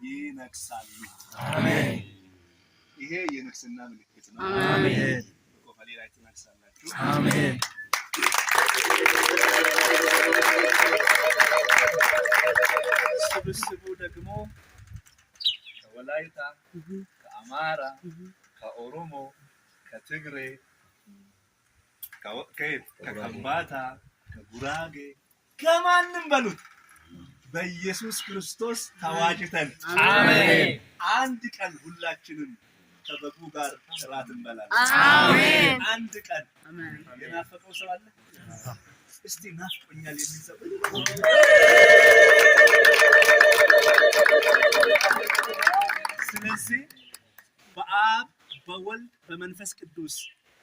ይነግሳሉ። ይሄ የንግስና ምልክት ነው። በኮፈሌ ላይ ትነግሳላችሁ። አሜን። ስብስቡ ደግሞ ከወላይታ፣ ከአማራ፣ ከኦሮሞ፣ ከትግሬ፣ ከየት፣ ከከምባታ፣ ከጉራጌ፣ ከማንም በሉት በኢየሱስ ክርስቶስ ተዋጅተን አሜን። አንድ ቀን ሁላችንም ከበጉ ጋር እራት እንበላለን። አሜን። አንድ ቀን የናፈቀው ሰው አለ? እስቲ ናፍቆኛል የሚል ሰው። ስለዚህ በአብ፣ በወልድ፣ በመንፈስ ቅዱስ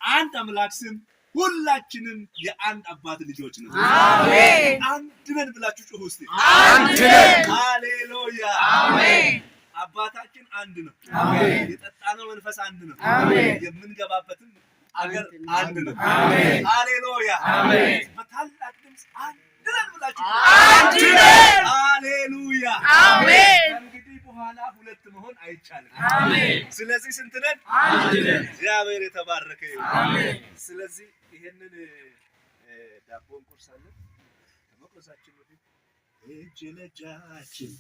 አንድ አምላክ ስም ሁላችንም የአንድ አባት ልጆች ነን። አሜን። አንድ ነን ብላችሁ ጩሁ እስቲ። አንድ ነን። ሃሌሉያ። አሜን። አባታችን አንድ ነው። አሜን። የጠጣነው መንፈስ አንድ ነው። አሜን። የምንገባበትም አገር አንድ ነው። አሜን። ሃሌሉያ። አሜን። በታላቅ ድምፅ አንድ ነን ብላችሁ አንድ ነን። ሃሌሉያ። አሜን። ከእንግዲህ በኋላ ሁለት መሆን አይቻልም። አሜን። ስለዚህ ስንት ነን? አንድ ነን። እግዚአብሔር የተባረከ ይሁን። አሜን። ስለዚህ ይሄንን ዳቦ እንቆርሳለን። ከመቁረሳችን በፊት እጅ ለእጃችን